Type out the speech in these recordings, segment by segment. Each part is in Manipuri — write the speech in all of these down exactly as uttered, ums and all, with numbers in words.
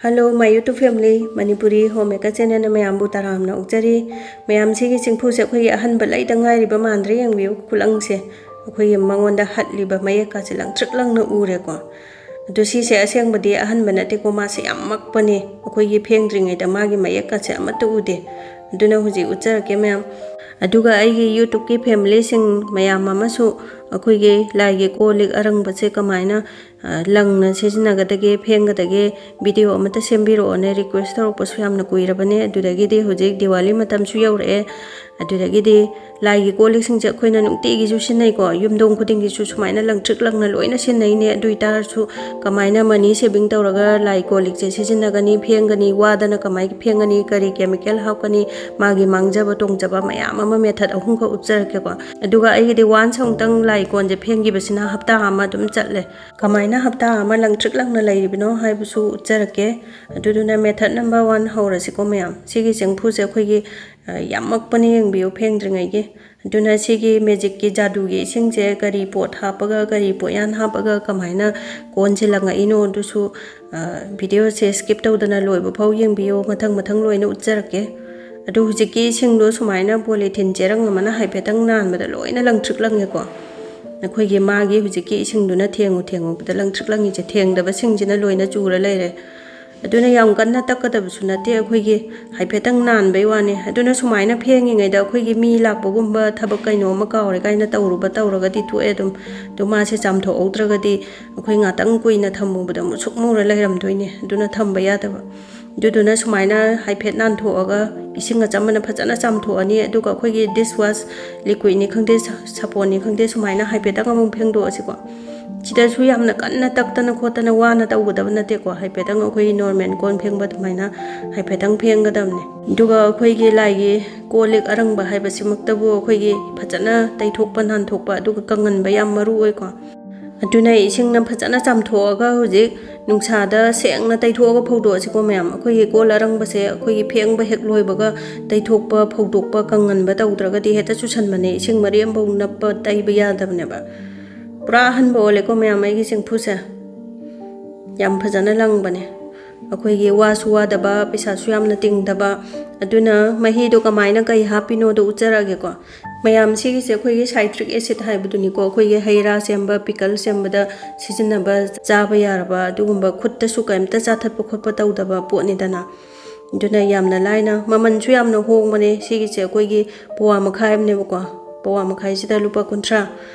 Hello, my YouTube family, Manipuri Homemaker channelꯅ ꯃꯌꯥꯝꯕꯨ ꯇꯔꯥꯝꯅ ꯑꯣꯛꯆꯔꯤ꯫ ꯃꯌꯥꯝꯁꯤꯒꯤ ꯆꯦꯡꯐꯨꯁꯦ ꯑꯩꯈꯣꯏꯒꯤ ꯑꯍꯟꯕ ꯂꯩꯗ ꯉꯥꯏꯔꯤꯕ ꯃꯥꯟꯗ꯭ꯔꯥ? ꯌꯦꯡꯕꯤꯌꯨ ꯈꯨꯂꯪꯁꯦ꯫ ꯑꯩꯈꯣꯏꯒꯤ ꯃꯉꯣꯟꯗ ꯍꯠꯂꯤꯕ ꯃꯌꯦꯛꯀꯥꯁꯦ ꯂꯪꯇ꯭ꯔꯤꯛ ꯂꯪꯅ ꯎꯔꯦꯀꯣ꯫ ꯑꯗꯨ ꯁꯤꯁꯦ ꯑꯁꯦꯡꯕꯗꯤ ꯑꯍꯟꯕ ꯅꯠꯇꯦꯀꯣ, ꯃꯥꯁꯦ ꯌꯥꯝ ꯃꯛꯄꯅꯦ꯫ ꯑꯩꯈꯣꯏꯒꯤ ꯐꯦꯡꯗ꯭ꯔꯤꯉꯩꯗ ꯃꯥꯒꯤ ꯃꯌꯦꯛꯀꯥꯁꯦ ꯑꯃꯠꯇ ꯎꯗꯦ꯫ ꯑꯗꯨꯅ ꯍꯧꯖꯤꯛ ꯎꯠꯆꯔꯛꯀꯦ ꯃꯌꯥꯝ꯫ ꯑꯗꯨꯒ ꯑꯩꯒꯤ YouTubeꯀꯤ familyꯁꯤꯡ ꯃꯌꯥꯝ ꯑꯃꯁꯨ ꯑꯩꯈꯣꯏꯒꯤ ꯂꯥꯏꯒꯤ ꯀꯣꯜ ꯂꯤꯛ ꯑꯔꯪꯕꯁꯦ ꯀꯃꯥꯏꯅ ꯂꯪꯅ ꯁꯤꯖꯤꯟꯅꯒꯗꯒꯦ, ꯐꯦꯡꯒꯗꯒꯦ video ꯑꯃꯠꯇ ꯁꯦꯝꯕꯤꯔꯛꯑꯣꯅꯦ request ꯇꯧꯔꯛꯄꯁꯨ ꯌꯥꯝꯅ ꯀꯨꯏꯔꯕꯅꯦ꯫ ꯑꯗꯨꯗꯒꯤꯗꯤ ꯍꯧꯖꯤꯛ ꯗꯤꯋꯥꯂꯤ ꯃꯇꯝꯁꯨ ꯌꯧꯔꯛꯑꯦ꯫ ꯑꯗꯨꯗꯒꯤꯗꯤ ꯂꯥꯏꯒꯤ ꯀꯣꯜ ꯂꯤꯛꯁꯤꯡꯁꯦ ꯑꯩꯈꯣꯏꯅ ꯅꯨꯡꯇꯤꯒꯤꯁꯨ ꯁꯤꯖꯤꯟꯅꯩꯀꯣ꯫ ꯌꯨꯝꯊꯣꯡ ꯈꯨꯗꯤꯡꯒꯤꯁꯨ ꯁꯨꯃꯥꯏꯅ ꯂꯪꯇ꯭ꯔꯤꯛ ꯂꯪꯅ ꯂꯣꯏꯅ ꯁꯤꯖꯤꯟꯅꯩꯅꯦ꯫ ꯑꯗꯨ ꯑꯣꯏꯇꯥꯔꯁꯨ ꯀꯃꯥꯏꯅ money saving ꯇꯧꯔꯒ ꯂꯥꯏ ꯀꯣꯜ ꯂꯤꯛꯁꯦ ꯁꯤꯖꯤꯟꯅꯒꯅꯤ, ꯐꯦꯡꯒꯅꯤ, ꯋꯥꯗꯅ ꯀꯃꯥꯏꯅ ꯐꯦꯡꯒꯅꯤ, ꯀꯔꯤ chemical ꯍꯥꯞꯀꯅꯤ, ꯃꯥꯒꯤ ꯃꯥꯡꯖꯕ ꯇꯣꯡꯖꯕ ꯃꯌꯥꯝ ꯑꯃ method ꯑꯍꯨꯝꯈꯛ ꯎꯠꯆꯔꯛꯀꯦꯀꯣ꯫ ꯑꯗꯨꯒ ꯑꯩꯒꯤꯗꯤ once ꯑꯃꯨꯛꯇꯪ ꯂꯥꯏ ꯀꯣꯟꯁꯦ ꯐꯦꯡꯈꯤꯕꯁꯤꯅ ꯍꯞꯇꯥ ꯑꯃ ꯑꯗꯨꯝ ꯆꯠꯂꯦ꯫ ꯀꯃꯥꯏꯅ ꯍꯞꯇꯥ ꯑꯃ ꯂꯪꯇ꯭ꯔꯤꯛ ꯂꯪꯅ ꯂꯩꯔꯤꯕꯅꯣ ꯍꯥꯏꯕꯁꯨ ꯎꯠꯆꯔꯛꯀꯦ꯫ ꯑꯗꯨꯗꯨꯅ method number one ꯍꯧꯔꯁꯤꯀꯣ ꯃꯌꯥꯝ꯫ ꯁꯤꯒꯤ ꯆꯦꯡꯐꯨꯁꯦ ꯑꯩꯈꯣꯏꯒꯤ ꯌꯥꯝꯃꯛꯄꯅ ꯌꯦꯡꯕꯤꯌꯨ ꯐꯦꯡꯗ꯭ꯔꯤꯉꯩꯒꯤ꯫ ꯑꯗꯨꯅ ꯁꯤꯒꯤ magicꯀꯤ ꯖꯥꯗꯨꯒꯤ ꯏꯁꯤꯡꯁꯦ ꯀꯔꯤ ꯄꯣꯠ ꯍꯥꯞꯄꯒ, ꯀꯔꯤ ꯄꯣꯠꯌꯥꯟ ꯍꯥꯞꯄꯒ ꯀꯃꯥꯏꯅ ꯀꯣꯟꯁꯦ ꯂꯪꯉꯛꯏꯅꯣ ꯑꯗꯨꯁꯨ videoꯁꯦ skip ꯇꯧꯗꯅ ꯂꯣꯏꯕ ꯐꯥꯎ ꯌꯦꯡꯕꯤꯌꯨ꯫ ꯃꯊꯪ ꯃꯊꯪ ꯂꯣꯏꯅ ꯎꯠꯆꯔꯛꯀꯦ꯫ ꯑꯗꯨ ꯍꯧꯖꯤꯛꯀꯤ ꯏꯁꯤꯡꯗꯣ ꯁꯨꯃꯥꯏꯅ polythene ꯆꯦꯔꯪ ꯑꯃꯅ ꯍꯥꯏꯐꯦꯠꯇꯪ ꯅꯥꯟꯕꯗ ꯂꯣꯏꯅ ꯂꯪꯇ꯭ꯔꯤꯛ ꯂꯪꯉꯦꯀꯣ꯫ ꯑꯩꯈꯣꯏꯒꯤ ꯃꯥꯒꯤ ꯍꯧꯖꯤꯛꯀꯤ ꯏꯁꯤꯡꯗꯨꯅ ꯊꯦꯡꯉꯨ ꯊꯦꯡꯉꯨꯕꯗ ꯂꯪꯇ꯭ꯔꯤꯛ ꯂꯪꯉꯤꯁꯦ, ꯊꯦꯡꯗꯕꯁꯤꯡꯁꯤꯅ ꯂꯣꯏꯅ ꯆꯨꯔ ꯂꯩꯔꯦ꯫ ꯑꯗꯨꯅ ꯌꯥꯝ ꯀꯟꯅ ꯇꯛꯀꯗꯕꯁꯨ ꯅꯠꯇꯦ, ꯑꯩꯈꯣꯏꯒꯤ ꯍꯥꯏꯐꯦꯠꯇꯪ ꯅꯥꯟꯕꯩ ꯋꯥꯅꯤ꯫ ꯑꯗꯨꯅ ꯁꯨꯃꯥꯏꯅ ꯐꯦꯡꯉꯤꯉꯩꯗ ꯑꯩꯈꯣꯏꯒꯤ ꯃꯤ ꯂꯥꯛꯄꯒꯨꯝꯕ, ꯊꯕꯛ ꯀꯩꯅꯣ ꯑꯃ ꯀꯥꯎꯔꯦ ꯀꯥꯏꯅ ꯇꯧꯔꯨꯕ ꯇꯧꯔꯒꯗꯤ ꯊꯣꯛꯑꯦ ꯑꯗꯨꯝ꯫ ꯑꯗꯨ ꯃꯥꯁꯦ ꯆꯥꯝꯊꯣꯛꯍꯧꯗ꯭ꯔꯒꯗꯤ ꯑꯩꯈꯣꯏ ꯉꯥꯛꯇꯪ ꯀꯨꯏꯅ ꯊꯝꯃꯨꯕꯗ ꯃꯨꯁꯨꯛ ꯃꯨꯔ ꯂꯩꯔꯝꯗꯣꯏꯅꯦ꯫ ꯑꯗꯨꯅ ꯊꯝꯕ ꯌꯥꯗꯕ꯫ ꯑꯗꯨꯗꯨꯅ ꯁꯨꯃꯥꯏꯅ ꯍꯥꯏꯐꯦꯠ ꯅꯥꯟꯊꯣꯛꯑꯒ ꯏꯁꯤꯡ ꯑꯆꯝꯕꯅ ꯐꯖꯅ ꯆꯥꯝꯊꯣꯛꯑꯅꯤ꯫ ꯑꯗꯨꯒ ꯑꯩꯈꯣꯏꯒꯤ dish wash liquidꯅꯤ ꯈꯪꯗꯦ, ꯁ-, ꯁꯥꯄꯣꯟꯅꯤ ꯈꯪꯗꯦ, ꯁꯨꯃꯥꯏꯅ ꯍꯥꯏꯐꯦꯠꯇꯪ ꯑꯃꯨꯛ ꯐꯦꯡꯗꯣꯛꯑꯁꯤꯀꯣ꯫ ꯁꯤꯗꯁꯨ ꯌꯥꯝꯅ ꯀꯟꯅ ꯇꯛꯇꯅ ꯈꯣꯠꯇꯅ ꯋꯥꯅ ꯇꯧꯒꯗꯕ ꯅꯠꯇꯦꯀꯣ꯫ ꯍꯥꯏꯐꯦꯠꯇꯪ ꯑꯩꯈꯣꯏꯒꯤ normal ꯀꯣꯟ ꯐꯦꯡꯕ ꯑꯗꯨꯃꯥꯏꯅ ꯍꯥꯏꯐꯦꯠꯇꯪ ꯐꯦꯡꯒꯗꯕꯅꯤ꯫ ꯑꯗꯨꯒ ꯑꯩꯈꯣꯏꯒꯤ ꯂꯥꯏꯒꯤ ꯀꯣꯜ ꯂꯤꯛ ꯑꯔꯪꯕ ꯍꯥꯏꯕꯁꯤꯃꯛꯇꯕꯨ ꯑꯩꯈꯣꯏꯒꯤ ꯐꯖꯅ ꯇꯩꯊꯣꯛꯄ ꯅꯥꯟꯊꯣꯛꯄ ꯑꯗꯨꯒ ꯀꯪꯍꯟꯕ ꯌꯥꯝ ꯃꯔꯨ ꯑꯣꯏꯀꯣ꯫ ꯑꯗꯨꯅ ꯏꯁꯤꯡꯅ ꯐꯖꯅ ꯆꯥꯝꯊꯣꯛꯑꯒ ꯍꯧꯖꯤꯛ ꯅꯨꯡꯁꯥꯗ ꯁꯦꯡꯅ ꯇꯩꯊꯣꯛꯑꯒ ꯐꯧꯗꯣꯛꯑꯁꯤꯀꯣ ꯃꯌꯥꯝ꯫ ꯑꯩꯈꯣꯏꯒꯤ ꯀꯣꯜ ꯑꯔꯪꯕꯁꯦ ꯑꯩꯈꯣꯏꯒꯤ ꯐꯦꯡꯕ ꯍꯦꯛ ꯂꯣꯏꯕꯒ ꯇꯩꯊꯣꯛꯄ, ꯐꯧꯗꯣꯛꯄ, ꯀꯪꯍꯟꯕ ꯇꯧꯗ꯭ꯔꯒꯗꯤ ꯍꯦꯛꯇ ꯆꯨꯁꯟꯕꯅꯦ꯫ ꯏꯁꯤꯡ ꯃꯔꯤ ꯑꯃꯐꯥꯎ ꯅꯞꯄ ꯇꯩꯕ ꯌꯥꯗꯕꯅꯦꯕ꯫ ꯄꯨꯔꯥ ꯑꯍꯟꯕ ꯑꯣꯜꯂꯦꯀꯣ ꯃꯌꯥꯝ ꯑꯩꯒꯤ ꯆꯦꯡꯐꯨꯁꯦ꯫ ꯌꯥꯝ ꯐꯖꯅ ꯂꯪꯕꯅꯦ꯫ ꯑꯩꯈꯣꯏꯒꯤ ꯋꯥꯁꯨ ꯋꯥꯗꯕ, ꯄꯩꯁꯥꯁꯨ ꯌꯥꯝꯅ ꯇꯤꯡꯗꯕ꯫ ꯑꯗꯨꯅ ꯃꯍꯤꯗꯣ ꯀꯃꯥꯏꯅ ꯀꯩ ꯍꯥꯞꯄꯤꯅꯣꯗꯣ ꯎꯠꯆꯔꯛꯑꯒꯦꯀꯣ꯫ ꯃꯌꯥꯝ, ꯁꯤꯒꯤꯁꯦ ꯑꯩꯈꯣꯏꯒꯤ citric acid ꯍꯥꯏꯕꯗꯨꯅꯤꯀꯣ, ꯑꯩꯈꯣꯏꯒꯤ ꯍꯩ ꯔꯥ ꯁꯦꯝꯕ, pickle ꯁꯦꯝꯕꯗ ꯁꯤꯖꯤꯟꯅꯕ, ꯆꯥꯕ ꯌꯥꯔꯕ, ꯑꯗꯨꯒꯨꯝꯕ ꯈꯨꯠꯇꯁꯨ ꯀꯩꯝꯇ ꯆꯥꯊꯠꯄ ꯈꯣꯠꯄ ꯇꯧꯗꯕ ꯄꯣꯠꯅꯤꯗꯅ꯫ ꯑꯗꯨꯅ ꯌꯥꯝꯅ ꯂꯥꯏꯅ, ꯃꯃꯜꯁꯨ ꯌꯥꯝꯅ ꯍꯣꯡꯕꯅꯦ꯫ ꯁꯤꯒꯤꯁꯦ ꯑꯩꯈꯣꯏꯒꯤ ꯄꯋꯥ ꯃꯈꯥꯏ ꯑꯃꯅꯦꯕꯀꯣ, ꯄꯋꯥ ꯃꯈꯥꯏꯁꯤꯗ ꯂꯨꯄꯥ ꯀꯨꯟꯊ꯭ꯔꯥ꯫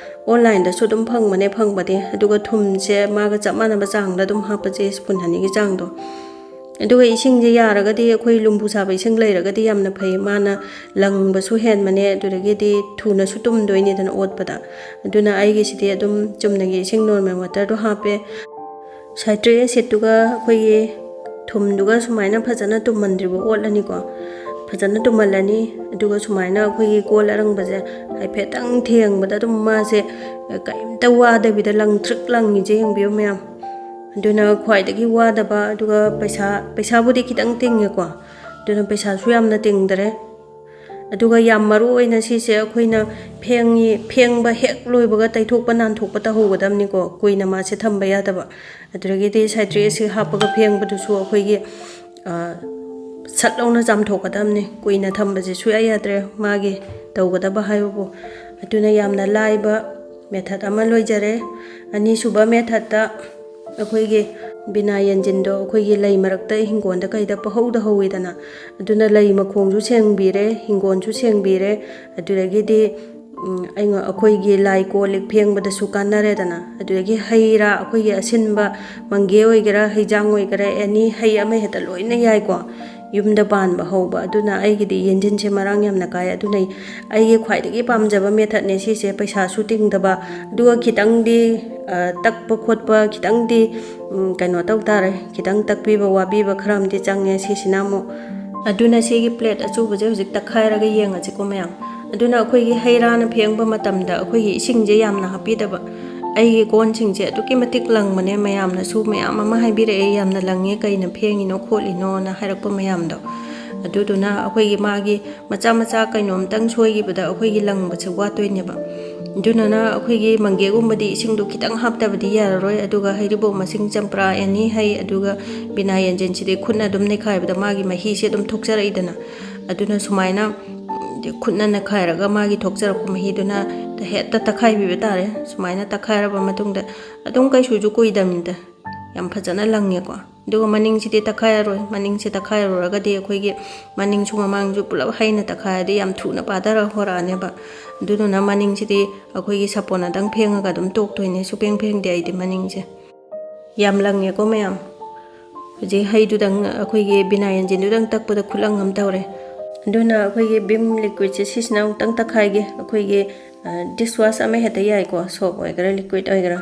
Online ꯗꯁꯨ ꯑꯗꯨꯝ ꯐꯪꯕꯅꯦ, ꯐꯪꯕꯗꯤ꯫ ꯑꯗꯨꯒ ꯊꯨꯝꯁꯦ ꯃꯥꯒ ꯆꯞ ꯃꯥꯟꯅꯕ ꯆꯥꯡꯗ ꯑꯗꯨꯝ ꯍꯥꯞꯄꯁꯦ, spoon ꯑꯅꯤꯒꯤ ꯆꯥꯡꯗꯣ꯫ ꯑꯗꯨꯒ ꯏꯁꯤꯡꯁꯦ ꯌꯥꯔꯒꯗꯤ ꯑꯩꯈꯣꯏ ꯂꯨꯝꯕꯨ ꯁꯥꯕ ꯏꯁꯤꯡ ꯂꯩꯔꯒꯗꯤ ꯌꯥꯝꯅ ꯐꯩ, ꯃꯥꯅ ꯂꯪꯕꯁꯨ ꯍꯦꯟꯕꯅꯦ, ꯑꯗꯨꯗꯒꯤꯗꯤ ꯊꯨꯅꯁꯨ ꯇꯨꯝꯗꯣꯏꯅꯤꯗꯅ ꯑꯣꯠꯄꯗ꯫ ꯑꯗꯨꯅ ꯑꯩꯒꯤꯁꯤꯗꯤ ꯑꯗꯨꯝ ꯆꯨꯝꯅꯒꯤ ꯏꯁꯤꯡ normal water ꯗꯣ ꯍꯥꯞꯄꯦ꯫ Citric acid ꯇꯨꯒ ꯑꯩꯈꯣꯏꯒꯤ ꯊꯨꯝꯗꯨꯒ ꯁꯨꯃꯥꯏꯅ ꯐꯖꯅ ꯇꯨꯝꯍꯟꯗ꯭ꯔꯤꯕ ꯑꯣꯠꯂꯅꯤꯀꯣ꯫ ꯐꯖꯅ ꯇꯨꯝꯍꯜꯂꯅꯤ꯫ ꯑꯗꯨꯒ ꯁꯨꯃꯥꯏꯅ ꯑꯩꯈꯣꯏꯒꯤ ꯀꯣꯜ ꯑꯔꯪꯕꯁꯦ ꯍꯥꯏꯐꯦꯠꯇꯪ ꯊꯦꯡꯕꯗ ꯑꯗꯨꯝ ꯃꯥꯁꯦ ꯀꯔꯤꯝꯇ ꯋꯥꯗꯕꯤꯗ ꯂꯪꯇ꯭ꯔꯤꯛ ꯂꯪꯉꯤꯁꯦ ꯌꯦꯡꯕꯤꯌꯨ ꯃꯌꯥꯝ꯫ ꯑꯗꯨꯅ ꯈ꯭ꯋꯥꯏꯗꯒꯤ ꯋꯥꯗꯕ, ꯑꯗꯨꯒ ꯄꯩꯁꯥ, ꯄꯩꯁꯥꯕꯨꯗꯤ ꯈꯤꯇꯪ ꯇꯤꯡꯉꯦꯀꯣ, ꯑꯗꯨꯅ ꯄꯩꯁꯥꯁꯨ ꯌꯥꯝꯅ ꯇꯤꯡꯗꯔꯦ꯫ ꯑꯗꯨꯒ ꯌꯥꯝ ꯃꯔꯨ ꯑꯣꯏꯅ ꯁꯤꯁꯦ ꯑꯩꯈꯣꯏꯅ ꯐꯦꯡꯉꯤ, ꯐꯦꯡꯕ ꯍꯦꯛ ꯂꯣꯏꯕꯒ ꯇꯩꯊꯣꯛꯄ ꯅꯥꯟꯊꯣꯛꯄ ꯇꯧꯍꯧꯒꯗꯕꯅꯤꯀꯣ, ꯀꯨꯏꯅ ꯃꯥꯁꯦ ꯊꯝꯕ ꯌꯥꯗꯕ꯫ ꯑꯗꯨꯗꯒꯤꯗꯤ citric acid ꯍꯥꯞꯄꯒ ꯐꯦꯡꯕꯗꯨꯁꯨ ꯑꯩꯈꯣꯏꯒꯤ, ꯑ, ꯁꯠ ꯂꯥꯎꯅ ꯆꯥꯝꯊꯣꯛꯀꯗꯕꯅꯤ, ꯀꯨꯏꯅ ꯊꯝꯕꯁꯦ ꯁꯨꯡꯌꯥ ꯌꯥꯗ꯭ꯔꯦ ꯃꯥꯒꯤ ꯇꯧꯒꯗꯕ ꯍꯥꯏꯕꯕꯨ꯫ ꯑꯗꯨꯅ ꯌꯥꯝꯅ ꯂꯥꯏꯕ method ꯑꯃ ꯂꯣꯏꯖꯔꯦ꯫ ꯑꯅꯤꯁꯨꯕ method ꯇ ꯑꯩꯈꯣꯏꯒꯤ ꯕꯤꯅꯥ ꯌꯦꯟꯖꯤꯟꯗꯣ ꯑꯩꯈꯣꯏꯒꯤ ꯂꯩ ꯃꯔꯛꯇ ꯍꯤꯡꯒꯣꯜꯗ ꯀꯩꯗ ꯄꯪꯍꯧꯗ ꯍꯧꯋꯤꯗꯅ, ꯑꯗꯨꯅ ꯂꯩ ꯃꯈꯣꯡꯁꯨ ꯁꯦꯡꯕꯤꯔꯦ, ꯍꯤꯡꯒꯣꯜꯁꯨ ꯁꯦꯡꯕꯤꯔꯦ, ꯑꯗꯨꯗꯒꯤꯗꯤ, ꯎꯝ, ꯑꯩꯉꯣ-, ꯑꯩꯈꯣꯏꯒꯤ ꯂꯥꯏ ꯀꯣꯜ ꯂꯤꯛ ꯐꯦꯡꯕꯗꯁꯨ ꯀꯥꯟꯅꯔꯦꯗꯅ꯫ ꯑꯗꯨꯗꯒꯤ ꯍꯩ ꯔꯥ ꯑꯩꯈꯣꯏꯒꯤ ꯑꯁꯤꯟꯕ, ꯃꯪꯒꯦ ꯑꯣꯏꯒꯦꯔꯥ, ꯍꯩꯖꯥꯡ ꯑꯣꯏꯒꯦꯔꯥ, any ꯍꯩ ꯑꯃ ꯍꯦꯛꯇ ꯂꯣꯏꯅ ꯌꯥꯏꯀꯣ, ꯌꯨꯝꯗ ꯄꯥꯟꯕ ꯍꯧꯕ꯫ ꯑꯗꯨꯅ ꯑꯩꯒꯤꯗꯤ ꯌꯦꯟꯖꯤꯟꯁꯦ ꯃꯔꯥꯡ ꯌꯥꯝꯅ ꯀꯥꯏ꯫ ꯑꯗꯨꯅ ꯑꯩꯒꯤ ꯈ꯭ꯋꯥꯏꯗꯒꯤ ꯄꯥꯝꯖꯕ method ꯅꯦ ꯁꯤꯁꯦ, ꯄꯩꯁꯥꯁꯨ ꯇꯤꯡꯗꯕ, ꯑꯗꯨꯒ ꯈꯤꯇꯪꯗꯤ, ꯑ, ꯇꯛꯄ ꯈꯣꯠꯄ ꯈꯤꯇꯪꯗꯤ, ꯎꯝ, ꯀꯩꯅꯣ ꯇꯧ ꯇꯥꯔꯦ, ꯈꯤꯇꯪ ꯇꯛꯄꯤꯕ ꯋꯥꯕꯤꯕ ꯈꯔ ꯑꯃꯗꯤ ꯆꯪꯉꯦ ꯁꯤꯁꯤꯅ ꯑꯃꯨꯛ꯫ ꯑꯗꯨꯅ ꯁꯤꯒꯤ plate ꯑꯆꯧꯕꯁꯦ ꯍꯧꯖꯤꯛ ꯇꯛꯈꯥꯏꯔꯒ ꯌꯦꯡꯉꯁꯤꯀꯣ ꯃꯌꯥꯝ꯫ ꯑꯗꯨꯅ ꯑꯩꯈꯣꯏꯒꯤ ꯍꯩ ꯔꯥꯅ ꯐꯦꯡꯕ ꯃꯇꯝꯗ ꯑꯩꯈꯣꯏꯒꯤ ꯏꯁꯤꯡꯁꯦ ꯌꯥꯝꯅ ꯍꯥꯞꯄꯤꯗꯕ꯫ ꯑꯩꯒꯤ ꯀꯣꯟꯁꯤꯡꯁꯦ ꯑꯗꯨꯛꯀꯤ ꯃꯇꯤꯛ ꯂꯪꯕꯅꯦ, ꯃꯌꯥꯝꯅꯁꯨ ꯃꯌꯥꯝ ꯑꯃ ꯍꯥꯏꯕꯤꯔꯛꯑꯦ, "ꯌꯥꯝꯅ ꯂꯪꯉꯦ, ꯀꯩꯅ ꯐꯦꯡꯉꯤꯅꯣ ꯈꯣꯠꯂꯤꯅꯣꯅ" ꯍꯥꯏꯔꯛꯄ ꯃꯌꯥꯝꯗꯣ꯫ ꯑꯗꯨꯗꯨꯅ ꯑꯩꯈꯣꯏꯒꯤ ꯃꯥꯒꯤ ꯃꯆꯥ ꯃꯆꯥ ꯀꯩꯅꯣꯝꯇꯪ ꯁꯣꯏꯈꯤꯕꯗ ꯑꯩꯈꯣꯏꯒꯤ ꯂꯪꯕꯁꯦ ꯋꯥꯠꯇꯣꯏꯅꯦꯕ꯫ ꯑꯗꯨꯅꯅ ꯑꯩꯈꯣꯏꯒꯤ ꯃꯪꯒꯦꯒꯨꯝꯕꯗꯤ ꯏꯁꯤꯡꯗꯣ ꯈꯤꯇꯪ ꯍꯥꯞꯇꯕꯗꯤ ꯌꯥꯔꯔꯣꯏ꯫ ꯑꯗꯨꯒ ꯍꯩꯔꯤꯕꯣꯞ ꯃꯁꯤꯡ, ꯆꯝꯄ꯭ꯔꯥ, ꯑꯦꯅꯤ ꯍꯩ, ꯑꯗꯨꯒ ꯕꯤꯅꯥ ꯌꯦꯟꯖꯤꯟꯁꯤꯗꯤ ꯈꯨꯠꯅ ꯑꯗꯨꯝ ꯅꯩꯈꯥꯏꯕꯗ ꯃꯥꯒꯤ ꯃꯍꯤꯁꯦ ꯑꯗꯨꯝ ꯊꯣꯛꯆꯔꯛꯏꯗꯅ꯫ ꯑꯗꯨꯅ ꯁꯨꯃꯥꯏꯅ ꯈꯨꯠꯅ ꯅꯩꯈꯥꯏꯔꯒ ꯃꯥꯒꯤ ꯊꯣꯛꯆꯔꯛꯄ ꯃꯍꯤꯗꯨꯅ ꯍꯦꯛꯇ ꯇꯛꯈꯥꯏꯕꯤꯕ ꯇꯥꯔꯦ꯫ ꯁꯨꯃꯥꯏꯅ ꯇꯛꯈꯥꯏꯔꯕ ꯃꯇꯨꯡꯗ ꯑꯗꯨꯝ ꯀꯩꯁꯨꯁꯨ ꯀꯨꯏꯗꯕꯅꯤꯗ, ꯌꯥꯝ ꯐꯖꯅ ꯂꯪꯉꯦꯀꯣ꯫ ꯑꯗꯨꯒ ꯃꯅꯤꯡꯁꯤꯗꯤ ꯇꯛꯈꯥꯏꯔꯔꯣꯏ꯫ ꯃꯅꯤꯡꯁꯤ ꯇꯛꯈꯥꯏꯔꯨꯔꯒꯗꯤ ꯑꯩꯈꯣꯏꯒꯤ ꯃꯅꯤꯡꯁꯨ ꯃꯃꯥꯡꯁꯨ ꯄꯨꯂꯞ ꯍꯩꯅ ꯇꯛꯈꯥꯏꯔꯗꯤ ꯌꯥꯝ ꯊꯨꯅ ꯄꯥꯊꯔ ꯍꯣꯔꯛꯑꯅꯦꯕ꯫ ꯑꯗꯨꯗꯨꯅ ꯃꯅꯤꯡꯁꯤꯗꯤ ꯑꯩꯈꯣꯏꯒꯤ ꯁꯥꯄꯣꯟꯅꯗꯪ ꯐꯦꯡꯉꯒ ꯑꯗꯨꯝ ꯇꯣꯛꯇꯣꯏꯅꯦ꯫ ꯁꯨꯛꯐꯦꯡ ꯐꯦꯡꯗꯦ ꯑꯩꯗꯤ ꯃꯅꯤꯡꯁꯦ꯫ ꯌꯥꯝ ꯂꯪꯉꯦꯀꯣ ꯃꯌꯥꯝ꯫ ꯍꯧꯖꯤꯛ ꯍꯩꯗꯨꯗꯪ, ꯑꯩꯈꯣꯏꯒꯤ ꯕꯤꯅꯥ ꯌꯦꯟꯖꯤꯟꯗꯨꯗꯪ ꯇꯛꯄꯗ ꯈꯨꯠꯂꯪ ꯑꯃ ꯇꯧꯔꯦ꯫ ꯑꯗꯨꯅ ꯑꯩꯈꯣꯏꯒꯤ ꯚꯤꯝ ꯂꯤꯀ꯭ꯋꯤꯠꯁꯦ ꯁꯤꯁꯤꯅ ꯑꯃꯨꯛꯇꯪ ꯇꯛꯈꯥꯏꯒꯦ꯫ ꯑꯩꯈꯣꯏꯒꯤ ꯗꯤꯁ ꯋꯥꯁ ꯑꯃ ꯍꯦꯛꯇ ꯌꯥꯏꯀꯣ, ꯁꯣꯞ ꯑꯣꯏꯒꯦꯔꯥ ꯂꯤꯀ꯭ꯋꯤꯠ ꯑꯣꯏꯒꯦꯔꯥ꯫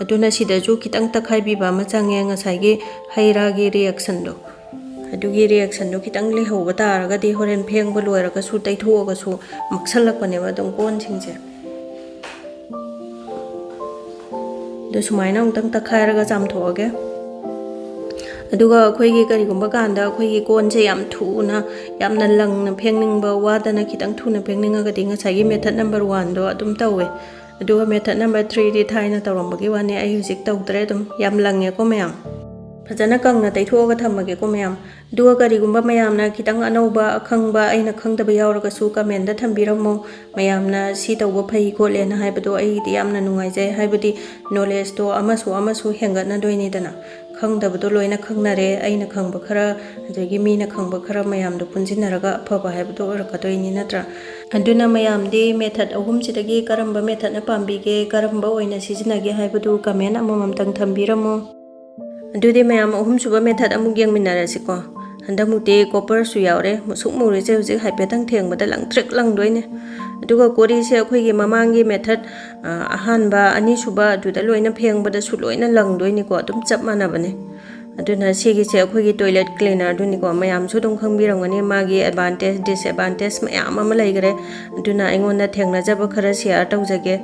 ꯑꯗꯨꯅ ꯁꯤꯗꯁꯨ ꯈꯤꯇꯪ ꯇꯛꯈꯥꯏꯕꯤꯕ ꯑꯃ ꯆꯪꯉꯦ, ꯉꯁꯥꯏꯒꯤ ꯍꯩ ꯔꯥꯒꯤ ꯔꯤꯌꯦꯛꯁꯟꯗꯣ꯫ ꯑꯗꯨꯒꯤ ꯔꯤꯌꯦꯛꯁꯟꯗꯣ ꯈꯤꯇꯪ ꯂꯩꯍꯧꯕ ꯇꯥꯔꯒꯗꯤ ꯍꯣꯔꯦꯟ ꯐꯦꯡꯕ ꯂꯣꯏꯔꯒꯁꯨ ꯇꯩꯊꯣꯛꯑꯒꯁꯨ ꯃꯛꯁꯜꯂꯛꯄꯅꯦꯕ ꯑꯗꯨꯝ ꯀꯣꯟꯁꯤꯡꯁꯦ꯫ ꯑꯗꯨ ꯁꯨꯃꯥꯏꯅ ꯑꯃꯨꯛꯇꯪ ꯇꯛꯈꯥꯏꯔꯒ ꯆꯥꯝꯊꯣꯛꯑꯒꯦ꯫ ꯑꯗꯨꯒ ꯑꯩꯈꯣꯏꯒꯤ ꯀꯔꯤꯒꯨꯝꯕ ꯀꯥꯟꯗ ꯑꯩꯈꯣꯏꯒꯤ ꯀꯣꯟꯁꯦ ꯌꯥꯝ ꯊꯨꯅ, ꯌꯥꯝꯅ ꯂꯪꯅ ꯐꯦꯡꯅꯤꯡꯕ, ꯋꯥꯗꯅ ꯈꯤꯇꯪ ꯊꯨꯅ ꯐꯦꯡꯅꯤꯡꯉꯒꯗꯤ ꯉꯁꯥꯏꯒꯤ ꯃꯦꯊꯠ ꯅꯝꯕꯔ ꯋꯥꯟꯗꯣ ꯑꯗꯨꯝ ꯇꯧꯋꯦ꯫ ꯑꯗꯨꯒ ꯃꯦꯊꯠ ꯅꯝꯕꯔ ꯊ꯭ꯔꯤꯗꯤ ꯊꯥꯏꯅ ꯇꯧꯔꯝꯕꯒꯤ ꯋꯥꯅꯤ, ꯑꯩ ꯍꯧꯖꯤꯛ ꯇꯧꯗ꯭ꯔꯦ꯫ ꯑꯗꯨꯝ ꯌꯥꯝ ꯂꯪꯉꯦꯀꯣ ꯃꯌꯥꯝ꯫ ꯐꯖꯅ ꯀꯪꯅ ꯇꯩꯊꯣꯛꯑꯒ ꯊꯝꯃꯒꯦꯀꯣ ꯃꯌꯥꯝ꯫ ꯑꯗꯨꯒ ꯀꯔꯤꯒꯨꯝꯕ ꯃꯌꯥꯝꯅ ꯈꯤꯇꯪ ꯑꯅꯧꯕ, ꯑꯈꯪꯕ, ꯑꯩꯅ ꯈꯪꯗꯕ ꯌꯥꯎꯔꯒꯁꯨ ꯀꯃꯦꯟꯗ ꯊꯝꯕꯤꯔꯝꯃꯣ꯫ ꯃꯌꯥꯝꯅ ꯁꯤ ꯇꯧꯕ ꯐꯩ ꯈꯣꯠꯂꯦꯅ ꯍꯥꯏꯕꯗꯣ ꯑꯩꯒꯤꯗꯤ ꯌꯥꯝꯅ ꯅꯨꯡꯉꯥꯏꯖꯩ꯫ ꯍꯥꯏꯕꯗꯤ ꯅꯣꯂꯦꯖꯇꯣ ꯑꯃꯁꯨ ꯑꯃꯁꯨ ꯍꯦꯟꯒꯠꯅꯗꯣꯏꯅꯤꯗꯅ꯫ ꯈꯪꯗꯕꯗꯣ ꯂꯣꯏꯅ ꯈꯪꯅꯔꯦ, ꯑꯩꯅ ꯈꯪꯕ ꯈꯔ, ꯑꯗꯒꯤ ꯃꯤꯅ ꯈꯪꯕ ꯈꯔ ꯃꯌꯥꯝꯗꯣ ꯄꯨꯟꯁꯤꯟꯅꯔꯒ ꯑꯐꯕ ꯍꯥꯏꯕꯗꯣ ꯑꯣꯏꯔꯛꯀꯗꯣꯏꯅꯤ ꯅꯠꯇ꯭ꯔꯥ? ꯑꯗꯨꯅ ꯃꯌꯥꯝꯗꯤ ꯃꯦꯊꯠ ꯑꯍꯨꯝꯁꯤꯗꯒꯤ ꯀꯔꯝꯕ ꯃꯦꯊꯠꯅ ꯄꯥꯝꯕꯤꯒꯦ, ꯀꯔꯝꯕ ꯑꯣꯏꯅ ꯁꯤꯖꯤꯟꯅꯒꯦ ꯍꯥꯏꯕꯗꯨ ꯀꯃꯦꯟ ꯑꯃꯃꯝꯇꯪ ꯊꯝꯕꯤꯔꯝꯃꯣ꯫ ꯑꯗꯨꯗꯤ ꯃꯌꯥꯝ, ꯑꯍꯨꯝꯁꯨꯕ ꯃꯦꯊꯠ ꯑꯃꯨꯛ ꯌꯦꯡꯃꯤꯟꯅꯔꯁꯤꯀꯣ꯫ ꯍꯟꯗꯛꯃꯨꯛꯇꯤ ꯀꯣꯄꯔꯁꯨ ꯌꯥꯎꯔꯦ꯫ ꯃꯨꯁꯨꯛ ꯃꯨꯔꯤꯁꯦ ꯍꯧꯖꯤꯛ ꯍꯥꯏꯐꯦꯠꯇꯪ ꯊꯦꯡꯕꯗ ꯂꯪꯇ꯭ꯔꯤꯛ ꯂꯪꯗꯣꯏꯅꯦ꯫ ꯑꯗꯨꯒ ꯀꯣꯔꯤꯁꯦ ꯑꯩꯈꯣꯏꯒꯤ ꯃꯃꯥꯡꯒꯤ ꯃꯦꯊꯠ, ꯑ, ꯑꯍꯥꯟꯕ, ꯑꯅꯤꯁꯨꯕ ꯑꯗꯨꯗ ꯂꯣꯏꯅ ꯐꯦꯡꯕꯗꯁꯨ ꯂꯣꯏꯅ ꯂꯪꯗꯣꯏꯅꯤꯀꯣ, ꯑꯗꯨꯝ ꯆꯞ ꯃꯥꯟꯅꯕꯅꯦ꯫ ꯑꯗꯨꯅ ꯁꯤꯒꯤꯁꯦ ꯑꯩꯈꯣꯏꯒꯤ ꯇꯣꯏꯂꯦꯠ ꯀ꯭ꯂꯤꯅꯔꯗꯨꯅꯤꯀꯣ, ꯃꯌꯥꯝꯁꯨ ꯑꯗꯨꯝ ꯈꯪꯕꯤꯔꯝꯒꯅꯤ, ꯃꯥꯒꯤ ꯑꯦꯗꯚꯥꯟꯇꯦꯖ, ꯗꯤꯁꯑꯦꯗꯚꯥꯟꯇꯦꯖ ꯃꯌꯥꯝ ꯑꯃ ꯂꯩꯈꯔꯦ꯫ ꯑꯗꯨꯅ ꯑꯩꯉꯣꯟꯗ ꯊꯦꯡꯅꯖꯕ ꯈꯔ ꯁꯤꯌꯥꯔ ꯇꯧꯖꯒꯦ꯫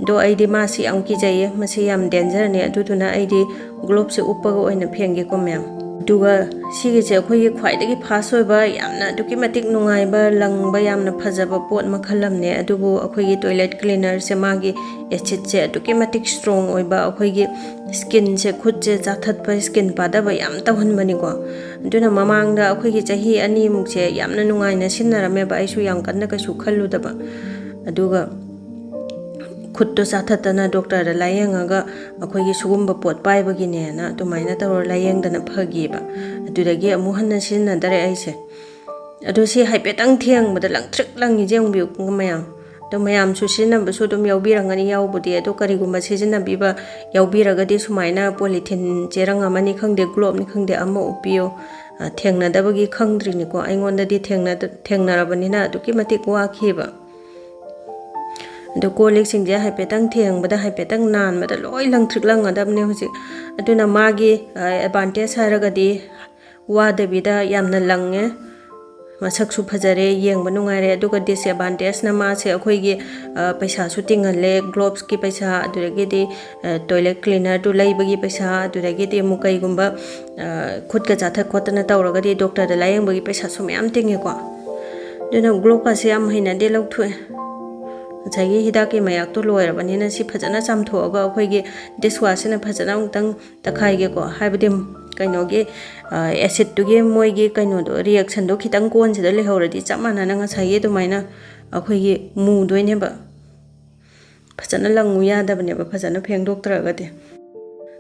ꯑꯗꯣ ꯑꯩꯗꯤ ꯃꯥꯁꯤ ꯌꯥꯝ ꯀꯤꯖꯩꯌꯦ, ꯃꯁꯤ ꯌꯥꯝ ꯗꯦꯟꯖꯔꯅꯤ꯫ ꯑꯗꯨꯗꯨꯅ ꯑꯩꯗꯤ ꯒ꯭ꯂꯣꯞꯁꯦ ꯎꯞꯄꯒ ꯑꯣꯏꯅ ꯐꯦꯡꯒꯦꯀꯣ ꯃꯌꯥꯝ꯫ ꯑꯗꯨꯒ ꯁꯤꯒꯤꯁꯦ ꯑꯩꯈꯣꯏꯒꯤ ꯈ꯭ꯋꯥꯏꯗꯒꯤ ꯐꯥꯁ ꯑꯣꯏꯕ, ꯌꯥꯝꯅ ꯑꯗꯨꯛꯀꯤ ꯃꯇꯤꯛ ꯅꯨꯡꯉꯥꯏꯕ, ꯂꯪꯕ ꯌꯥꯝꯅ ꯐꯖꯕ ꯄꯣꯠ ꯃꯈꯜ ꯑꯃꯅꯦ꯫ ꯑꯗꯨꯕꯨ ꯑꯩꯈꯣꯏꯒꯤ ꯇꯣꯏꯂꯦꯠ ꯀ꯭ꯂꯤꯅꯔꯁꯦ, ꯃꯥꯒꯤ ꯑꯦꯁꯤꯠꯁꯦ ꯑꯗꯨꯛꯀꯤ ꯃꯇꯤꯛ ꯁ꯭ꯇ꯭ꯔꯣꯡ ꯑꯣꯏꯕ, ꯑꯩꯈꯣꯏꯒꯤ ꯁ꯭ꯀꯤꯟꯁꯦ, ꯈꯨꯠꯁꯦ ꯆꯥꯊꯠꯄ, ꯁ꯭ꯀꯤꯟ ꯄꯥꯗꯕ ꯌꯥꯝ ꯇꯧꯍꯟꯕꯅꯤꯀꯣ꯫ ꯑꯗꯨꯅ ꯃꯃꯥꯡꯗ ꯑꯩꯈꯣꯏꯒꯤ ꯆꯍꯤ ꯑꯅꯤꯃꯨꯛꯁꯦ ꯌꯥꯝꯅ ꯅꯨꯡꯉꯥꯏꯅ ꯁꯤꯖꯤꯟꯅꯔꯝꯃꯦꯕ, ꯑꯩꯁꯨ ꯌꯥꯝ ꯀꯟꯅ ꯀꯩꯁꯨ ꯈꯜꯂꯨꯗꯕ꯫ ꯑꯗꯨꯒ ꯈꯨꯠꯇꯣ ꯆꯥꯊꯠꯇꯅ ꯗꯣꯛꯇꯔꯗ ꯂꯥꯏꯌꯦꯡꯉꯒ ꯑꯩꯈꯣꯏꯒꯤ ꯁꯤꯒꯨꯝꯕ ꯄꯣꯠ ꯄꯥꯏꯕꯒꯤꯅꯦꯅ ꯑꯗꯨꯃꯥꯏꯅ ꯇꯧꯔ ꯂꯥꯏꯌꯦꯡꯗꯅ ꯐꯈꯤꯕ꯫ ꯑꯗꯨꯗꯒꯤ ꯑꯃꯨꯛ ꯍꯟꯅ ꯁꯤꯖꯤꯟꯅꯗꯔꯦ ꯑꯩꯁꯦ꯫ ꯑꯗꯣ ꯁꯤ ꯍꯥꯏꯐꯦꯠꯇꯪ ꯊꯦꯡꯕꯗ ꯂꯪꯇ꯭ꯔꯤꯛ ꯂꯪꯉꯤꯁꯦ ꯌꯦꯡꯕꯤꯌꯨ ꯃꯌꯥꯝ꯫ ꯑꯗꯣ ꯃꯌꯥꯝꯁꯨ ꯁꯤꯖꯤꯟꯅꯕꯁꯨ ꯑꯗꯨꯝ ꯌꯥꯎꯕꯤꯔꯝꯒꯅꯤ ꯌꯥꯎꯕꯨꯗꯤ꯫ ꯑꯗꯣ ꯀꯔꯤꯒꯨꯝꯕ ꯁꯤꯖꯤꯟꯅꯕꯤꯕ ꯌꯥꯎꯕꯤꯔꯒꯗꯤ ꯁꯨꯃꯥꯏꯅ ꯄꯣꯂꯤꯊꯤꯟ ꯆꯦꯔꯪ ꯑꯃꯅꯤ ꯈꯪꯗꯦ, ꯒ꯭ꯂꯣꯞꯅꯤ ꯈꯪꯗꯦ, ꯑꯃ ꯎꯞꯄꯤꯌꯨ꯫ ꯑ, ꯊꯦꯡꯅꯗꯕꯒꯤ ꯈꯪꯗ꯭ꯔꯤꯅꯤꯀꯣ꯫ ꯑꯩꯉꯣꯟꯗꯗꯤ ꯊꯦꯡꯅꯗ-, ꯊꯦꯡꯅꯔꯕꯅꯤꯅ ꯑꯗꯨꯛꯀꯤ ꯃꯇꯤꯛ ꯋꯥꯈꯤꯕ꯫ ꯑꯗꯣ ꯀꯣꯜ ꯂꯤꯛꯁꯤꯡꯁꯦ ꯍꯥꯏꯐꯦꯠꯇꯪ ꯊꯦꯡꯕꯗ, ꯍꯥꯏꯐꯦꯠꯇꯪ ꯅꯥꯟꯕꯗ ꯂꯣꯏ ꯂꯪꯇ꯭ꯔꯤꯛ ꯂꯪꯒꯗꯕꯅꯦ ꯍꯧꯖꯤꯛ꯫ ꯑꯗꯨꯅ ꯃꯥꯒꯤ, ꯑ, ꯑꯦꯗꯚꯥꯟꯇꯦꯖ ꯍꯥꯏꯔꯒꯗꯤ ꯋꯥꯗꯕꯤꯗ ꯌꯥꯝꯅ ꯂꯪꯉꯦ, ꯃꯁꯛꯁꯨ ꯐꯖꯔꯦ, ꯌꯦꯡꯕ ꯅꯨꯡꯉꯥꯏꯔꯦ꯫ ꯑꯗꯨꯒ ꯗꯤꯁꯑꯦꯗꯚꯥꯟꯇꯦꯖꯅ ꯃꯥꯁꯦ ꯑꯩꯈꯣꯏꯒꯤ, ꯑ, ꯄꯩꯁꯥꯁꯨ ꯇꯤꯡꯍꯜꯂꯦ, ꯒ꯭ꯂꯣꯞꯁꯀꯤ ꯄꯩꯁꯥ, ꯑꯗꯨꯗꯒꯤꯗꯤ, ꯑ, ꯇꯣꯏꯂꯦꯠ ꯀ꯭ꯂꯤꯅꯔꯗꯨ ꯂꯩꯕꯒꯤ ꯄꯩꯁꯥ, ꯑꯗꯨꯗꯒꯤꯗꯤ ꯑꯃꯨꯛ ꯀꯩꯒꯨꯝꯕ, ꯑ, ꯈꯨꯠꯀ ꯆꯥꯊꯠ ꯈꯣꯠꯇꯅ ꯇꯧꯔꯒꯗꯤ ꯗꯣꯛꯇꯔꯗ ꯂꯥꯏꯌꯦꯡꯕꯒꯤ ꯄꯩꯁꯥꯁꯨ ꯃꯌꯥꯝ ꯇꯤꯡꯉꯦꯀꯣ꯫ ꯑꯗꯨꯅ ꯒ꯭ꯂꯣꯞꯀꯁꯦ ꯌꯥꯝ ꯍꯩꯅꯗꯦ, ꯂꯧꯊꯣꯛꯑꯦ꯫ ꯉꯁꯥꯏꯒꯤ ꯍꯤꯗꯥꯛꯀꯤ ꯃꯌꯥꯛꯇꯣ ꯂꯣꯏꯔꯕꯅꯤꯅ ꯁꯤ ꯐꯖꯅ ꯆꯥꯝꯊꯣꯛꯑꯒ ꯑꯩꯈꯣꯏꯒꯤ ꯗꯤꯁꯋꯥꯁꯁꯤꯅ ꯐꯖꯅ ꯑꯃꯨꯛꯇꯪ ꯇꯛꯈꯥꯏꯒꯦꯀꯣ꯫ ꯍꯥꯏꯕꯗꯤ ꯀꯩꯅꯣꯒꯤ, ꯑ, ꯑꯦꯁꯤꯠꯇꯨꯒꯤ ꯃꯣꯏꯒꯤ ꯀꯩꯅꯣꯗꯣ, ꯔꯤꯌꯦꯛꯁꯟꯗꯣ ꯈꯤꯇꯪ ꯀꯣꯟꯁꯤꯗ ꯂꯩꯍꯧꯔꯗꯤ ꯆꯞ ꯃꯥꯟꯅꯅ ꯉꯁꯥꯏꯒꯤ ꯑꯗꯨꯃꯥꯏꯅ ꯑꯩꯈꯣꯏꯒꯤ ꯃꯨꯗꯣꯏꯅꯦꯕ꯫ ꯐꯖꯅ ꯂꯪꯉꯨ ꯌꯥꯗꯕꯅꯦꯕ, ꯐꯖꯅ ꯐꯦꯡꯗꯣꯛꯇ꯭ꯔꯒꯗꯤ꯫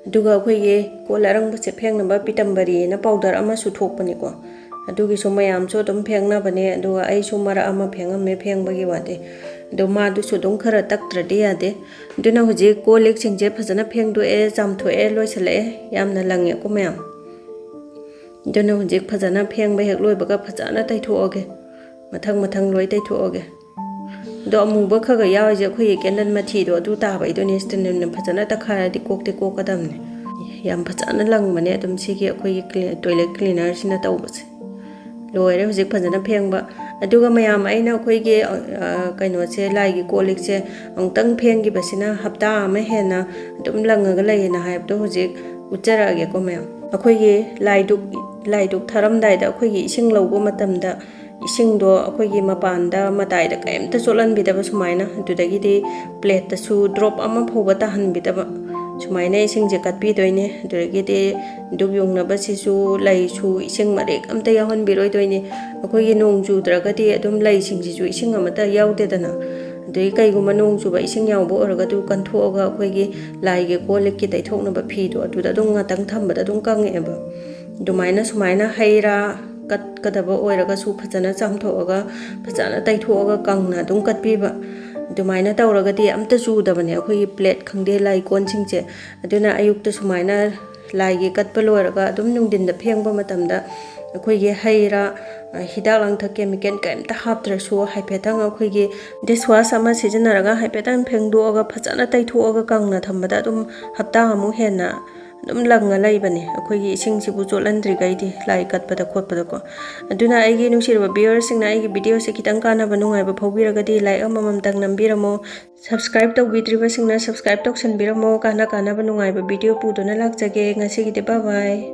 ꯑꯗꯨꯒ ꯑꯩꯈꯣꯏꯒꯤ ꯀꯣꯜ ꯑꯔꯪꯕꯁꯦ ꯐꯦꯡꯅꯕ ꯄꯤꯇꯝꯕꯔꯤꯅ ꯄꯥꯎꯗꯔ ꯑꯃꯁꯨ ꯊꯣꯛꯄꯅꯤꯀꯣ꯫ ꯑꯗꯨꯒꯤꯁꯨ ꯃꯌꯥꯝꯁꯨ ꯑꯗꯨꯝ ꯐꯦꯡꯅꯕꯅꯦ, ꯑꯗꯨꯒ ꯑꯩꯁꯨ ꯃꯔꯛ ꯑꯃ ꯐꯦꯡꯉꯝꯃꯦ, ꯐꯦꯡꯕꯒꯤ ꯋꯥꯗꯤ꯫ ꯑꯗꯣ ꯃꯥꯗꯨꯁꯨ ꯑꯗꯨꯝ ꯈꯔ ꯇꯛꯇ꯭ꯔꯗꯤ ꯌꯥꯗꯦ꯫ ꯑꯗꯨꯅ ꯍꯧꯖꯤꯛ ꯀꯣꯜ ꯂꯤꯛꯁꯤꯡꯁꯦ ꯐꯖꯅ ꯐꯦꯡꯗꯣꯛꯑꯦ, ꯆꯥꯝꯊꯣꯛꯑꯦ, ꯂꯣꯏꯁꯤꯜꯂꯛꯑꯦ꯫ ꯌꯥꯝꯅ ꯂꯪꯉꯦꯀꯣ ꯃꯌꯥꯝ꯫ ꯑꯗꯨꯅ ꯍꯧꯖꯤꯛ ꯐꯖꯅ ꯐꯦꯡꯕ ꯍꯦꯛ ꯂꯣꯏꯕꯒ ꯐꯖꯅ ꯇꯩꯊꯣꯛꯑꯒꯦ, ꯃꯊꯪ ꯃꯊꯪ ꯂꯣꯏ ꯇꯩꯊꯣꯛꯑꯒꯦ꯫ ꯑꯗꯣ ꯑꯃꯨꯕ ꯈꯔ ꯈꯔ ꯌꯥꯎꯔꯤꯁꯦ ꯑꯩꯈꯣꯏꯒꯤ ꯀꯦꯟꯗꯜ ꯃꯊꯤꯗꯣ ꯑꯗꯨ ꯇꯥꯕꯩꯗꯨꯅꯦ꯫ ꯁꯤꯇꯅꯦꯜꯅ ꯐꯖꯅ ꯇꯛꯈꯥꯏꯔꯗꯤ ꯀꯣꯛꯇꯤ ꯀꯣꯛꯀꯗꯕꯅꯦ꯫ ꯌꯥꯝ ꯐꯖꯅ ꯂꯪꯕꯅꯦ ꯑꯗꯨꯝ ꯁꯤꯒꯤ ꯑꯩꯈꯣꯏꯒꯤ ꯀ꯭ꯂꯤ-, ꯇꯣꯏꯂꯦꯠ ꯀ꯭ꯂꯤꯅꯔꯁꯤꯅ ꯇꯧꯕꯁꯦ꯫ ꯂꯣꯏꯔꯦ ꯍꯧꯖꯤꯛ ꯐꯖꯅ ꯐꯦꯡꯕ꯫ ꯑꯗꯨꯒ ꯃꯌꯥꯝ, ꯑꯩꯅ ꯑꯩꯈꯣꯏꯒꯤ, ꯑ, ꯀꯩꯅꯣꯁꯦ, ꯂꯥꯏꯒꯤ ꯀꯣꯜ ꯂꯤꯛꯁꯦ ꯑꯃꯨꯛꯇꯪ ꯐꯦꯡꯈꯤꯕꯁꯤꯅ ꯍꯞꯇꯥ ꯑꯃ ꯍꯦꯟꯅ ꯑꯗꯨꯝ ꯂꯪꯉꯒ ꯂꯩꯌꯦꯅ ꯍꯥꯏꯕꯗꯣ ꯍꯧꯖꯤꯛ ꯎꯠꯆꯔꯛꯑꯒꯦꯀꯣ ꯃꯌꯥꯝ꯫ ꯑꯩꯈꯣꯏꯒꯤ ꯂꯥꯏꯗꯨꯛ ꯂꯥꯏꯗꯨꯛ ꯊꯥꯔꯝꯗꯥꯏꯗ ꯑꯩꯈꯣꯏꯒꯤ ꯏꯁꯤꯡ ꯂꯧꯕ ꯃꯇꯝꯗ ꯏꯁꯤꯡꯗꯣ ꯑꯩꯈꯣꯏꯒꯤ ꯃꯄꯥꯟꯗ ꯃꯇꯥꯏꯗ ꯀꯔꯤꯝꯇ ꯆꯣꯠꯍꯟꯕꯤꯗꯕ ꯁꯨꯃꯥꯏꯅ, ꯑꯗꯨꯗꯒꯤꯗꯤ plate ꯇꯁꯨ drop ꯑꯃ ꯐꯥꯎꯕ ꯇꯥꯍꯟꯕꯤꯗꯕ, ꯁꯨꯃꯥꯏꯅ ꯏꯁꯤꯡꯁꯦ ꯀꯠꯄꯤꯗꯣꯏꯅꯦ꯫ ꯑꯗꯨꯗꯒꯤꯗꯤ ꯗꯨꯛ ꯌꯨꯡꯅꯕꯁꯤꯁꯨ ꯂꯩꯁꯨ ꯏꯁꯤꯡ ꯃꯔꯦꯛ ꯑꯝꯇ ꯌꯥꯎꯍꯟꯕꯤꯔꯣꯏꯗꯣꯏꯅꯦ꯫ ꯑꯩꯈꯣꯏꯒꯤ ꯅꯣꯡ ꯆꯨꯗ꯭ꯔꯒꯗꯤ ꯑꯗꯨꯝ ꯂꯩꯁꯤꯡꯁꯤꯁꯨ ꯏꯁꯤꯡ ꯑꯃꯠꯇ ꯌꯥꯎꯗꯦꯗꯅ꯫ ꯑꯗꯨꯗꯒꯤ ꯀꯩꯒꯨꯝꯕ ꯅꯣꯡ ꯆꯨꯕ ꯏꯁꯤꯡ ꯌꯥꯎꯕ ꯑꯣꯏꯔꯒꯗꯤ ꯀꯟꯊꯣꯛꯑꯒ ꯑꯩꯈꯣꯏꯒꯤ ꯂꯥꯏꯒꯤ ꯀꯣꯜ ꯂꯤꯛꯀꯤ ꯇꯩꯊꯣꯛꯅꯕ ꯐꯤꯗꯣ ꯑꯗꯨꯗ ꯑꯗꯨꯝ ꯉꯥꯛꯇꯪ ꯊꯝꯕꯗ ꯑꯗꯨꯝ ꯀꯪꯉꯛꯑꯦꯕ꯫ ꯑꯗꯨꯃꯥꯏꯅ ꯁꯨꯃꯥꯏꯅ ꯍꯩ ꯔꯥ ꯀꯠꯀꯗꯕ ꯑꯣꯏꯔꯒꯁꯨ ꯐꯖꯅ ꯆꯥꯝꯊꯣꯛꯑꯒ, ꯐꯖꯅ ꯇꯩꯊꯣꯛꯑꯒ ꯀꯪꯅ ꯑꯗꯨꯝ ꯀꯠꯄꯤꯕ꯫ ꯑꯗꯨꯃꯥꯏꯅ ꯇꯧꯔꯒꯗꯤ ꯑꯝꯇ ꯆꯨꯗꯕꯅꯦ ꯑꯩꯈꯣꯏꯒꯤ plate ꯈꯪꯗꯦ, ꯂꯥꯏ ꯀꯣꯟꯁꯤꯡꯁꯦ꯫ ꯑꯗꯨꯅ ꯑꯌꯨꯛꯇ ꯁꯨꯃꯥꯏꯅ ꯂꯥꯏꯒꯤ ꯀꯠꯄ ꯂꯣꯏꯔꯒ ꯑꯗꯨꯝ ꯅꯨꯡꯊꯤꯟꯗ ꯐꯦꯡꯕ ꯃꯇꯝꯗ ꯑꯩꯈꯣꯏꯒꯤ ꯍꯩ ꯔꯥ, ꯑ, ꯍꯤꯗꯥꯛ ꯂꯥꯡꯊꯛ, chemical ꯀꯔꯤꯝꯇ ꯍꯥꯞꯇ꯭ꯔꯁꯨ ꯍꯥꯏꯐꯦꯠꯇꯪ ꯑꯩꯈꯣꯏꯒꯤ dish wash ꯑꯃ ꯁꯤꯖꯤꯟꯅꯔꯒ ꯍꯥꯏꯐꯦꯠꯇꯪ ꯐꯦꯡꯗꯣꯛꯑꯒ ꯐꯖꯅ ꯇꯩꯊꯣꯛꯑꯒ ꯀꯪꯅ ꯊꯝꯕꯗ ꯑꯗꯨꯝ ꯍꯞꯇꯥ ꯑꯃꯨꯛ ꯍꯦꯟꯅ ꯑꯗꯨꯝ ꯂꯪꯉ ꯂꯩꯕꯅꯦ ꯑꯩꯈꯣꯏꯒꯤ ꯏꯁꯤꯡꯁꯤꯕꯨ ꯆꯣꯠꯍꯟꯗ꯭ꯔꯤꯈꯩꯗꯤ, ꯂꯥꯏ ꯀꯠꯄꯗ ꯈꯣꯠꯄꯗꯀꯣ꯫ ꯑꯗꯨꯅ ꯑꯩꯒꯤ ꯅꯨꯡꯁꯤꯔꯕ viewerꯁꯤꯡꯅ ꯑꯩꯒꯤ videoꯁꯦ ꯈꯤꯇꯪ ꯀꯥꯟꯅꯕ ꯅꯨꯡꯉꯥꯏꯕ ꯐꯥꯎꯕꯤꯔꯒꯗꯤ like ꯑꯃꯃꯝꯇꯪ ꯅꯝꯕꯤꯔꯝꯃꯣ꯫ Subscribe ꯇꯧꯕꯤꯗ꯭ꯔꯤꯕꯁꯤꯡꯅ subscribe ꯇꯧꯁꯟꯕꯤꯔꯝꯃꯣ꯫ ꯀꯥꯟꯅ ꯀꯥꯟꯅꯕ ꯅꯨꯡꯉꯥꯏꯕ video ꯄꯨꯗꯨꯅ ꯂꯥꯛꯆꯒꯦ꯫ ꯉꯁꯤꯒꯤꯗꯤ bye bye꯫